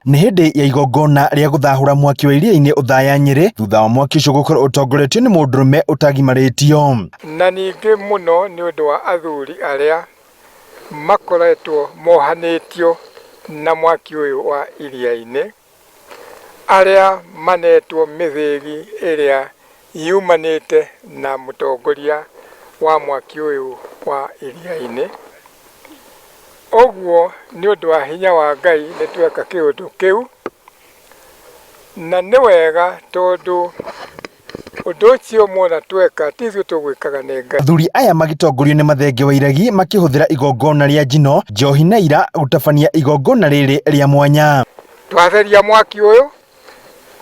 Nĩ hĩndĩ ya igongona rĩa gũthahũra mwaki wa iria-inĩ Othaya Nyĩrĩ thutha wa mwaki ũcio gũkorwo ũtongoretio nĩ mũndũrũme ũtagimarĩtio. Na ningĩ mũno nĩ ũndũ wa athuri arĩa makoretwo mohanĩtio na mwaki ũyũ wa iria-inĩ, arĩa manetwo mĩthĩgi ĩrĩa yumanĩte na mũtongoria wa mwaki ũyũ wa iria-inĩ. Ũguo nĩ ũndũ wa hinya wa Ngai nĩ tweka kĩũndũ kĩu, na nĩ wega tondũ Ũndũ ũcio muona tweka ti ithuĩ tũgwĩkaga nĩ Ngai. Athuri aya magĩtongorio nĩ Mathenge Wairegi makĩhũthĩra igongona rĩa njino, njohi na ira gũtabania igongona rĩrĩ rĩa mwanya. Twatheria mwaki ũyũ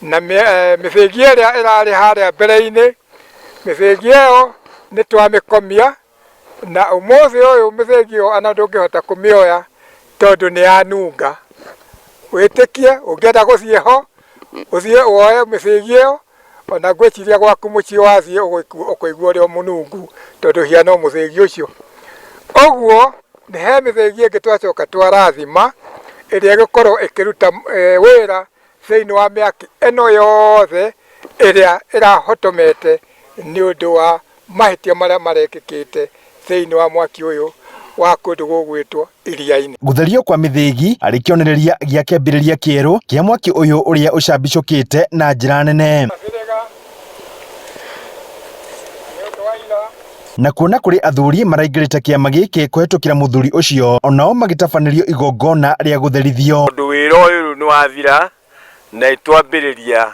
na mĩthĩgi ĩrĩa ĩrarĩ harĩa mbere-inĩ, mĩthĩgi ĩyo nĩ twamĩkomia Na ũmũthĩ ũyũ mĩthĩgi ĩyo ona ndũngĩhota kũmĩoya tondũ nĩ yanunga. Wĩtĩkie ũngĩenda gũthiĩ ho, ũthiĩ woe mĩthĩgi ĩyo, ona ngwĩciria gwaku mũciĩ wathiĩ ũkũigua ũrĩ o mũnungu tondũ hiana o mũthĩgi ũcio. Ũguo he mĩthĩgi ĩngĩ twacoka twarathima ĩrĩa ĩgũkorwo ĩkĩruta wĩra thĩinĩ wa mĩaki ĩno yothe ĩrĩa ĩrahotomete nĩ ũndũ wa mahĩtia marĩa marekĩkĩte thĩinĩ wa mwaki ũyũ wa kũndũ gũgwĩtwo iria-inĩ. Gũtherio kwa mĩthĩgi arĩ kĩonereria gĩa kĩambĩrĩria kĩerũ kĩa mwaki ũyũ ũrĩa ũcambicũkĩte na njĩra nene. Na kuona kũrĩ athuri maraingĩrĩte kĩama gĩkĩ kũhetũkĩra mũthuri ũcio onao magĩtabanĩrio igongona rĩa gũtherithio. Tondũ wĩra ũyũ rĩu nĩ wathira na nĩtwambĩrĩria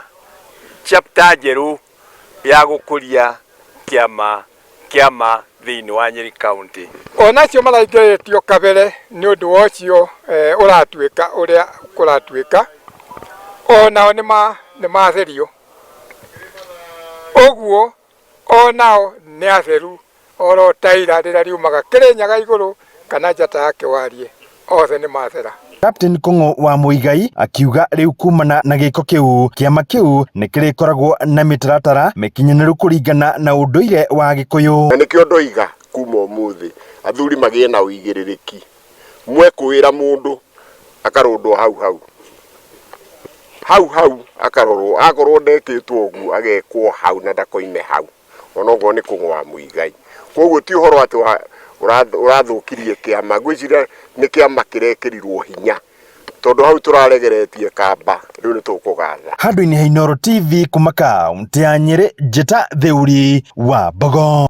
chapter njerũ ya gũkũria kĩama kĩama thĩinĩ wa Nyeri County. Ona acio maraingĩrĩtio kabere nĩ ũndũ wa ũcio ũratuĩka ũrĩa kũratuĩka, onao nĩ matherio. Ũguo o nao nĩ atheru oro ta ira rĩrĩa riumaga Kĩrĩnyaga igũrũ kana njata ya Kĩwariĩ, othe nĩ mathera. Captain Kũng'ũ wa Mũigai akiuga rĩu kumana na gĩko kĩu, kĩama kĩu nĩ kĩrĩkoragwo na mĩtaratara mĩkinyanĩru kũringana na ũndũire wa Gĩkũyũ. Na nĩkĩo ndoiga kuma ũmũthĩ athuri magĩe na ũigĩrĩrĩki, mwekũĩra mũndũ akarũndwo hau hau, hau hau akarorwo, akorwo ndekĩtwo ũguo agekwo hau na ndakoime hau. Ona okorwo nĩ kũgwa Muigai. Koguo ti ũhoro atĩ ũrathũkirie kĩama, ngwĩciria nĩ kĩama kĩrekĩrirwo hinya tondũ hau tũraregeretie kamba rĩu nĩ tũkũgatha. Handũ-inĩ ha Inooro TV kuma kaũntĩ ya Nyĩrĩ, Njĩta Theuri wa Mbogo.